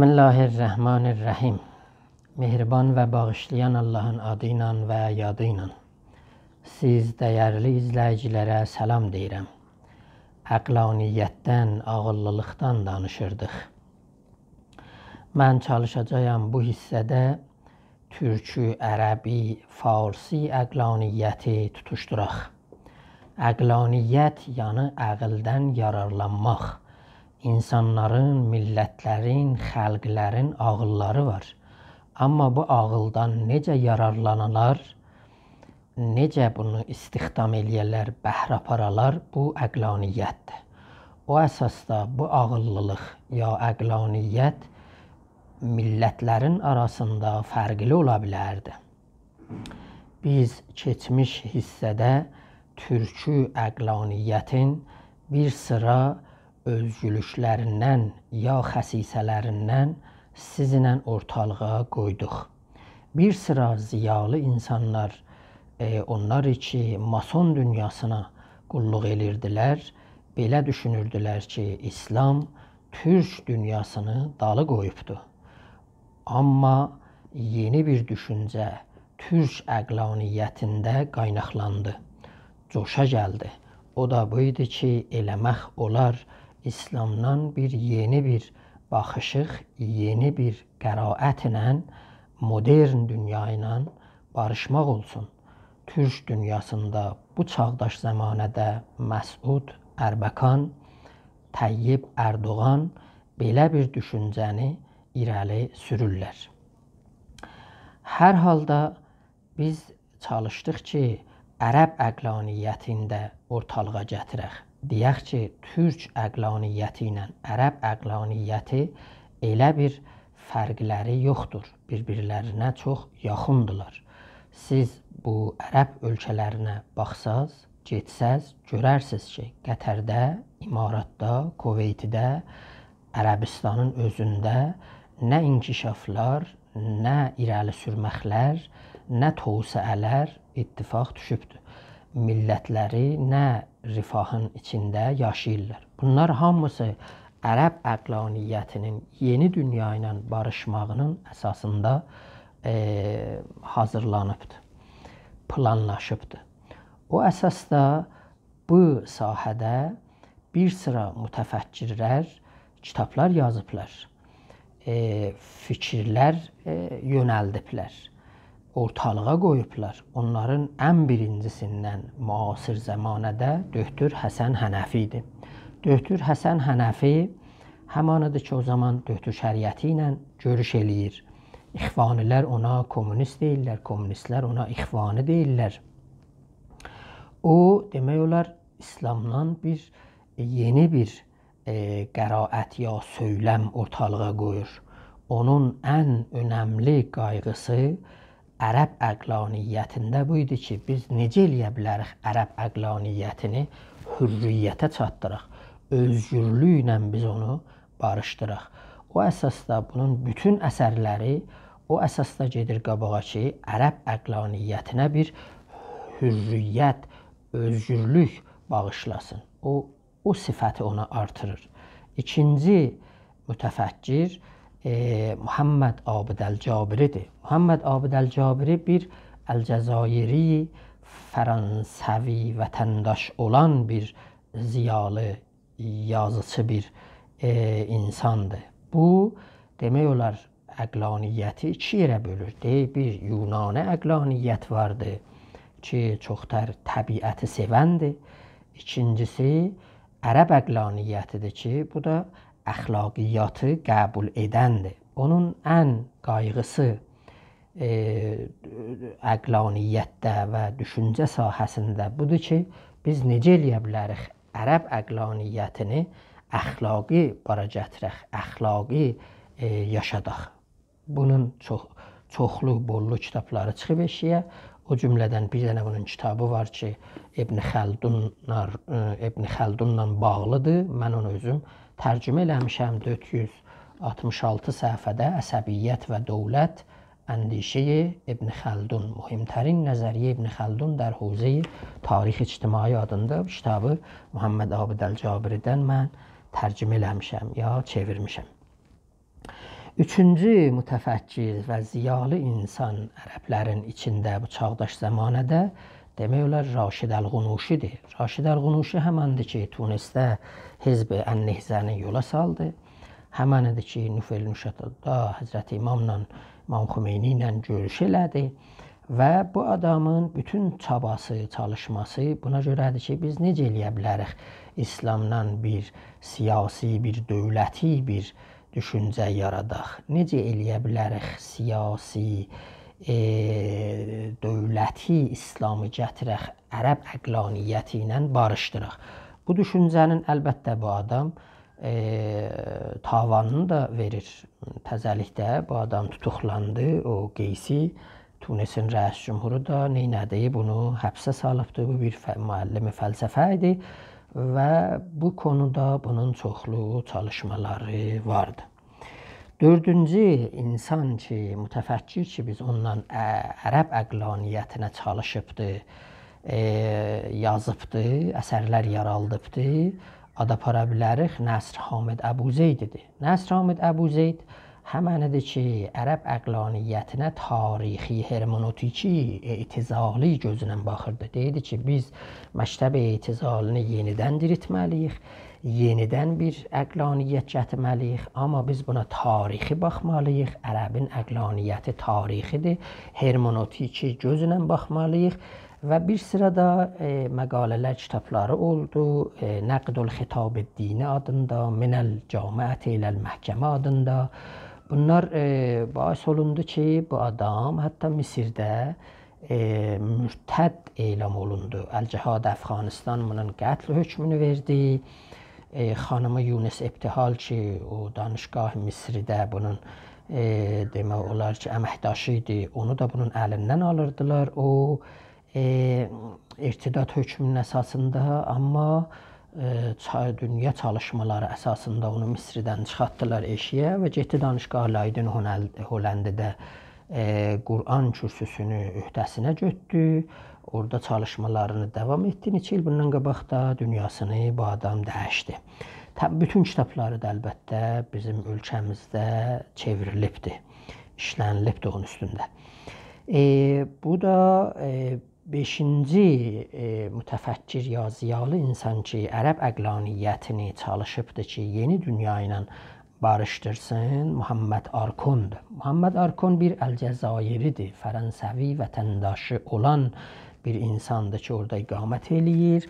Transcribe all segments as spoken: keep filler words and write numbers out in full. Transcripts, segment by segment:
بسم الله الرحمن الرحیم. مهربان و باغیشلایان آللاهین آدی ایله و یادی ایله. سیز دیرلی ایزله‌ییجیلره سلام دئییرم. عقلانیتدن، عاغیللیلیقدان دانیشیردیق. من چالیشاجاغام بو حیصه‌ده تورکی، عربی، فارسی عقلانیتی توتوشدوراق. عقلانیت، یعنی عقلدن یارارلانماق. اینسانلارین، میللتلرین، خلقلرین عاغیللاری وار. آمما بو عاغیلدان نئجه یارارلانالار، نئجه بونو استخدام ائله‌یه‌لر، بهره آپارالار، بو عقلانیتدیر. او اساسدا بو عاغیللیلیق یا عقلانیت میللتلرین آراسیندا فرقلی اولا بیلردی. بیز کئچمیش حیصه‌ده تورکی عقلانیتین بیر سیرا اؤزگولوکلریندن یا خصیصه‌لریندن سیزینله اورتالیغا قویدوق. بیر سیرا ضیالی اینسانلار، ائ، اونلار کی ماسون دونیاسینا قوللوق ائدیردیلر، بئله دوشونوردولر کی اسلام تورک دونیاسینی دالی قویوبدو. آمما یئنی بیر دوشونجه تورک عقلانیتینده قایناقلاندی، جوشا گلدی. او دا بو ایدی کی ائله‌مک اولار اسلامدان بیر یئنی بیر باخیشیق، یئنی بیر قرائتله مدرن دونیا ایله باریشماق اولسون. تورک دونیاسیندا بو چاغداش زمانه‌ده مسعود، اربکان، طیب اردوغان بئله بیر دوشونجه‌نی ایره‌لی سورورلر. هر حالدا بیز چالیشدیق کی عرب عقلانیتینی ده اورتالیغا گتیرک. دئیک کی تورک عقلانیتی ایله عرب عقلانیتی ائله بیر فرقلری یوخدور. بیر-بیرلرینه چوخ یاخیندیلار. سیز بو عرب اؤلکه‌لرینه باخساز، گئتسز، گؤررسینیز کی قطرده، اماراتدا، کویتده، عربستانین اؤزونده نه انکشافلار، نه ایره‌لی سورمکلر، نه توسعه‌لر اتفاق دوشوبدور. میللتلری نه رفاهین ایچینده یاشاییرلار. بونلار هامیسی عرب عقلانیتینین یئنی دونیا ایله باریشماغینین اساسیندا، ائ، حاضیرلانیبدیر، پلانلاشیبدیر. او اساسدا بو ساحه‌ده بیر سیرا متفکرلر کیتابلار یازیبلار، ائ، فیکیرلر، ائ، یؤنلدیبلر، اورتالیغا قویوبلار. اونلارین ان بیرینجیسیندن معاصر زمانه‌ده دکتر حسن حنفی ایدی. دکتر حسن حنفی همانیدیر کی او زامان دکتر شریعتی ایله گؤروش ائله‌ییر. اخوانی‌لر اونا کمونیست دئییرلر، کمونیستلر اونا اخوانی دئییرلر. او، دئمک اولار، اسلامدان بیر، ائ، یئنی بیر، ائ، قرائت یا سؤیلم اورتالیغا قویور. اونون ان اؤنملی قایغیسی عرب عقلانیتینده بو ایدی کی بیز نئجه ائله‌یه بیلریک عرب عقلانیتینی حریته چاتدیراق، اؤزگورلوکله بیز اونو باریشدیراق. او اساسدا بونون بوتون اثرلری او اساسدا گئدیر قاباغا کی عرب عقلانیتینه بیر حریت، اؤزگورلوک باغیشلاسین. او، او صفتی اونا آرتیریر. ایکینجی متفکر، ائ، محمد عابد الجابری‌دیر. محمد عابد الجابری بیر الجزایری، فرانسوی وطنداش اولان بیر ضیالی، یازیچی بیر، ائ، اینساندیر. بو، دئمک اولار، عقلانیتی ایکی یئره بؤلور. دئییر، بیر یونانی عقلانیت واردی کی چوخ‌تر طبیعتی سئوندیر. ایکینجیسی عرب عقلانیتی‌دیر کی بو دا اخلاقیاتی قبول ائدندیر. اونون ان قایغیسی، ائ، عقلانیتده و دوشونجه ساحه‌سینده بودور کی بیز نئجه ائله‌یه بیلریک عرب عقلانیتینی اخلاقی بارا گتیرک، اخلاقی، ائ، یاشاداق. بونون چوخ، چوخلو، بوللو کیتابلاری چیخیب ائشییه. او جمله‌دن بیر دنه بونون کیتابی وار کی ابن خلدونلا، ائ، ابن خلدونلا باغلی‌دیر. من اونو اؤزوم ترجمه ائله‌میشم، دؤرد یوز آلتمیش آلتی صفحه‌ده، عصبیت و دولت، اندیشهٔ ابن خلدون، مهمترین نظریه ابن خلدون در حوزهٔ تاریخ اجتماعی آدیندا بو کیتابی محمد عابد الجابری‌دن من ترجمه ائله‌میشم یا چئویرمیشم. اوچونجو متفکر و ضیالی اینسان عربلرین ایچینده بو چاغداش زمانه‌ده دئمک اولار راشد الغنوشی‌دیر. راشد الغنوشی همندیر کی، تونسده حزب النهضه‌نی یولا سالدی. همنی‌دیر کی، نوفل نوشاتادا حضرت اماملا، امام خمینی ایله گؤروش ائله‌دی. و بو آدامین بوتون چاباسی، چالیشماسی بونا گؤره‌دیر کی، بیز نئجه ائلیه بیلریک ایسلامدان بیر سیاسی، بیر دؤولتی، بیر دوشونجه یاراداق؟ نئجه ائلیه بیلریک سیاسی، ائ، دؤولتی، ایسلامی گتیرک، عرب عقلانیتی ایله باریشدیراق؟ بو دوشونجه‌نین البته بو آدام، ائ، تاوانینی دا وئریر. تزه‌لیکده بو آدام توتوقلاندی، او قیسی، تونسین رئیس جمهورو دا نئینه‌دی؟ بونو حبسه سالیبدی. بو بیر ف-، معلم فلسفه ایدی و بو قونودا بونون چوخلو چالیشمالاری واردی. دؤردونجو اینسان کی، متفکر کی، بیز اوندان ع-، عرب عقلانیتینه چالیشیبدی، ائ، یازیبدی، اثرلر یارادیبدی، آد آپارا بیلریک نصر حامد ابوزیدی‌دیر. نصر حامد ابوزید همنی‌دیر کی، عرب عقلانیتینه تاریخی، هرمنوتیکی، اعتزالی گؤزونن باخیردی. دئییردی کی، بیز مکتب اعتزالینی یئنیدن دیریلتمه‌لی‌ییک، یئنیدن بیر عقلانیت گتیرمه‌لی‌ییک، آمما بیز بونا تاریخی باخمالی‌ییق، عربین عقلانیتی تاریخی‌دیر، هرمنوتیکی گؤزونن باخمالی‌ییق. و بیر سیرا دا، ائ، مقاله‌لر، کیتابلاری اولدو، ائ، نقد الخطاب الدینی آدیندا، من الجامعة الی المحکمة آدیندا. بونلار، ائ، باعث اولوندو کی، بو آدام حتی مصرده، ائ، مرتد اعلام اولوندو. الجهاد افغانستان بونون قتل حکمونو وئردی. ائ، خانیمی یونس ابتهال کی، او دانشگاه مصرده بونون، ائ، دئمک اولار کی، امکداشی ایدی، اونو دا بونون الیندن آلیردیلار. او ائ، ارتداد حکمونون اساسیندا، آمما، ائ، چا-، دونیا چالیشمالاری اساسیندا اونو مصردن چیخارتدیلار ائشییه و گئتدی دانشگاه لایدن هونل-، هلندده، ائ، قرآن کورسوسونو عهده‌سینه گؤتدو. اورادا چالیشمالارینی داوام ائتدی. نئچه ایل بوندان قاباق دا دونیاسینی بو آدام دییشدی. تا-، بوتون کیتابلاری دا البته بیزیم اؤلکه‌میزده چئوریلیبدی، ایشله‌نیلیبدی اونون اوستونده. ائ، بو دا، ائ، بئشینجی، ائ، متفکر یا ضیالی اینسان کی، عرب عقلانیتینی چالیشیبدی کی، یئنی دونیا ایله باریشدیرسین، محمد آرکوندور. محمد آرکون بیر الجزایری‌دیر، فرانسوی وطنداشی اولان بیر اینساندیر کی، اورادا اقامت ائله‌ییر.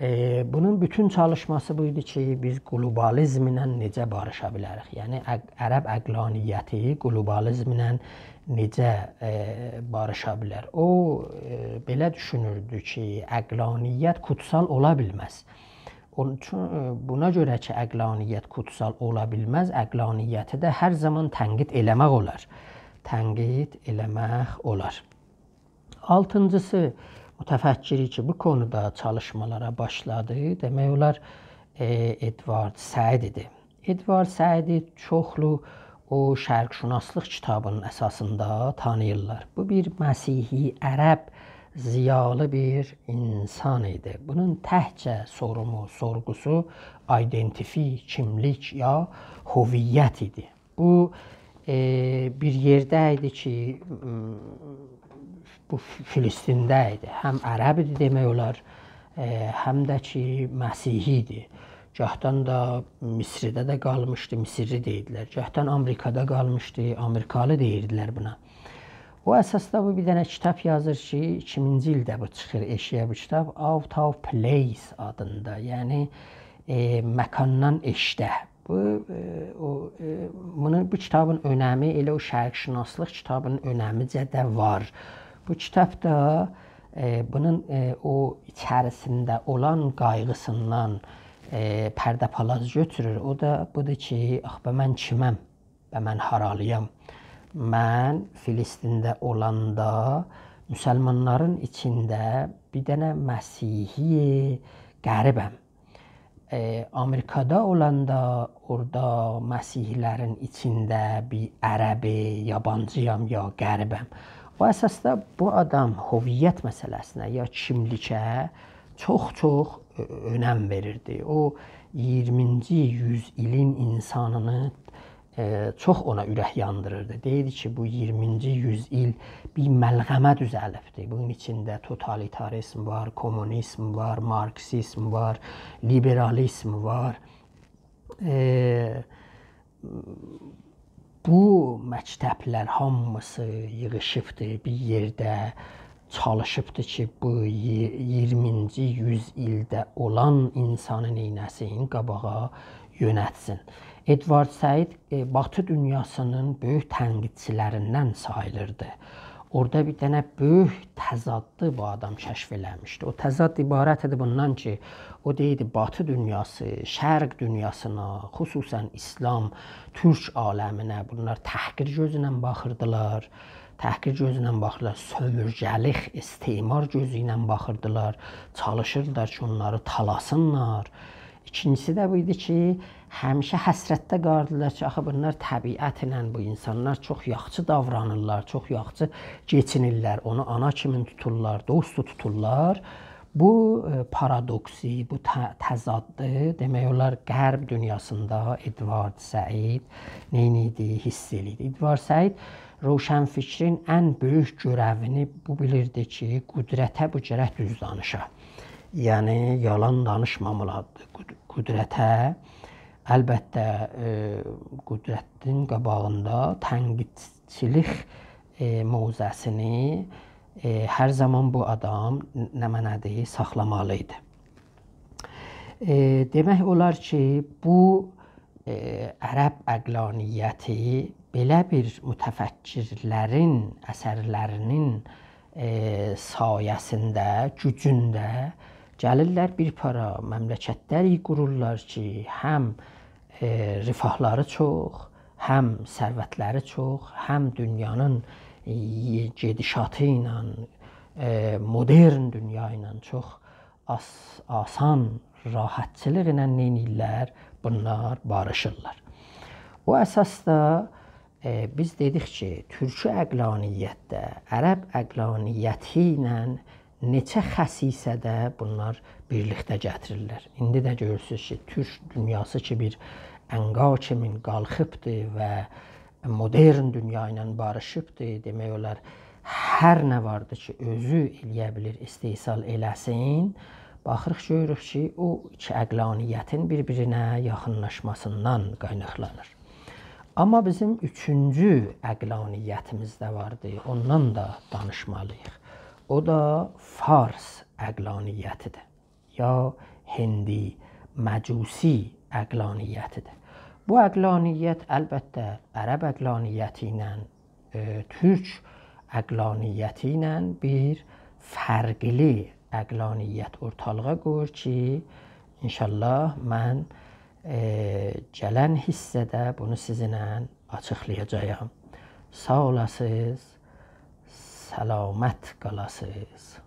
ائ، بونون بوتون چالیشماسی بو ایدی کی، بیز گلوبالیزم ایله نئجه باریشا بیلریک؟ یعنی، عق-، عرب عقلانیتی گلوبالیزم ایله نئجه، ائ، باریشا بیلر؟ او، ائ، بئله دوشونوردو کی، عقلانیت کوتسال اولا بیلمز. اونون اوچون، ائ، بونا گؤره کی، عقلانیت کوتسال اولا بیلمز، عقلانیتی ده هر زامان تنقید ائله‌مک اولار. تنقید ائله‌مک اولار. آلتینجیسی، متفکری کی، بو قونودا چالیشمالارا باشلادی، دئمک اولار، ائ، ادوارد سعید ایدی. ادوارد سعیدی چوخلو او شرق‌شناسلیق کیتابینین اساسیندا تانیییرلار. بو بیر مسیحی عرب ضیالی بیر اینسان ایدی. بونون تکجه سورومو، سورغوسو identity، کیملیک یا هویت ایدی. بو، ائ، بیر یئرده ایدی کی، م، بو ف-، فلسطینده ایدی. هم عرب ایدی دئمک اولار، ائ، هم ده کی، مسیحی ایدی. گاهدان دا مصرده ده قالمیشدی، مصرلی دئییردیلر. گاهدان آمریکادا قالمیشدی، آمریکالی دئییردیلر بونا. او اساسدا بو بیر دنه کیتاب یازیر کی، ایکینجی ایلده بو چیخیر ائشییه بو کیتاب، Out of Place آدیندا. یعنی، ائ، مکاندان ائشیکده. بو، ائ، او، ائ، بونون، بو کیتابین اؤنمی ائله او شرق‌شناسلیق کیتابینین اؤنمیجه ده وار. بو کیتابدا، ائ، بونون، ائ، او ایچریسینده اولان قایغیسیندان، ائ، پرده‌پالاز گؤتورور. او دا بودور کی، آخی به من کیمم، به من هارالییام؟ من فلسطینده اولاندا مسلمانلارین ایچینده بیر دنه مسیحی غریبم. ائ، آمریکادا اولاندا اورادا مسیحی‌لرین ایچینده بیر عربی، یابانجییام یا غریبم. او اساسدا بو آدام هویت مسئله‌سینه یا کیملیکه چوخ-چوخ اؤ-، اؤنم وئریردی. او اییرمینجی یوز ایلین اینسانینی، ائ، چوخ اونا اورک یاندیریردی. دئییردی کی، بو اییرمینجی یوز ایل بیر ملغمه دوزلیبدی. بونون ایچینده توتالیتاریزم وار، کومونیزم وار، مارکسیزم وار، لیبرالیزم وار. ائ، بو مکتبلر هامیسی ییغیشیبدی بیر یئرده، چالیشیبدی کی، بو ی-، اییرمینجی یوز ایلده اولان اینسانی نئینه‌سین، قاباغا یؤنلتسین. ادوارد سعید، ائ، باتی دونیاسینین بؤیوک تنقیدچیلریندن ساییلیردی. اورادا بیر دنه بؤیوک تضادی بو آدام کشف ائله‌میشدی. او تضاد عبارت ایدی بوندان کی، او دئییردی، باتی دونیاسی، شرق دونیاسینا، خصوصاً ایسلام، تورک عالمینه بونلار تحقیر گؤزو ایله باخیردیلار. تحقیر گؤزو ایله باخیردیلار، سؤمورگه‌لیک، استعمار گؤزو ایله باخیردیلار. چالیشیردیلار کی، اونلاری تالاسینلار. ایکینجیسی ده بو ایدی کی، همیشه حسرتده قالیردیلار کی، آخی بونلار طبیعتله، بو اینسانلار چوخ یاخشی داورانیرلار، چوخ یاخشی کئچینیرلر، اونو آنا کیمی توتورلار، دوست توتورلار. بو، ائ، پارادوکسی، بو ت-، تضادی، دئمک اولار، غرب دونیاسیندا ادوارد سعید نئینیردی، حیس ائله‌ییردی. ادوارد سعید روشنفکرین ان بؤیوک گؤره‌وینی بو بیلیردی کی، قدرته بو گرک دوز دانیشا. یعنی، یالان دانیشمامالیدیر قد-، قدرته. البته، ائ، قدرتین قاباغیندا تنقیدچیلیک، ائ، موضعینی، ائ، هر زامان بو آدام ن-، نمنه‌دیر، ساخلامالی ایدی. ائ، دئمک اولار کی، بو، ائ، عرب عقلانیتی بئله بیر متفکرلرین اثرلرینین، ائ، سایه‌سینده، گوجونده گلیرلر بیر پارا مملکتلر قورورلار کی، هم، ائ، رفاهلاری چوخ، هم ثروتلری چوخ، هم دونیانین، ائ، گئدیشاتی ایله، ائ، مدرن دونیا ایله چوخ آس-، آسان راحتچیلیق ایله نئینیرلر؟ بونلار باریشیرلار. او اساسدا، ائ، بیز دئدیک کی، تورکی عقلانیتده عرب عقلانیتی ایله نئچه خصیصه‌ده بونلار بیرلیکده گتیریرلر. ایندی ده گؤرورسونوز کی، تورک دونیاسی کی، بیر عنقا کیمین قالخیبدی و مدرن دونیا ایله باریشیبدی. دئمک اولار، هر نه واردی کی، اؤزو ائلیه بیلیر، استحصال ائله‌سین. باخیریق، گؤروروک کی، او ایکی عقلانیتین بیر-بیرینه یاخینلاشماسیندان قایناقلانیر. آمما بیزیم اوچونجو عقلانیتیمیز ده واردی، اوندان دا دانیشمالیییق. او دا فارس عقلانیتیدیر، یا هندی، مجوسی عقلانیتیدیر. بو عقلانیت، البته، عرب عقلانیتی ایله، ائ، تورک عقلانیتی ایله بیر فرقلی عقلانیت اورتالیغا قویور کی، ان‌شاءالله من، ائ، گلن حیصه‌ده بونو سیزینله آچیقلایاجاغام. ساغ اولاسینیز، سلامت قالاسینیز.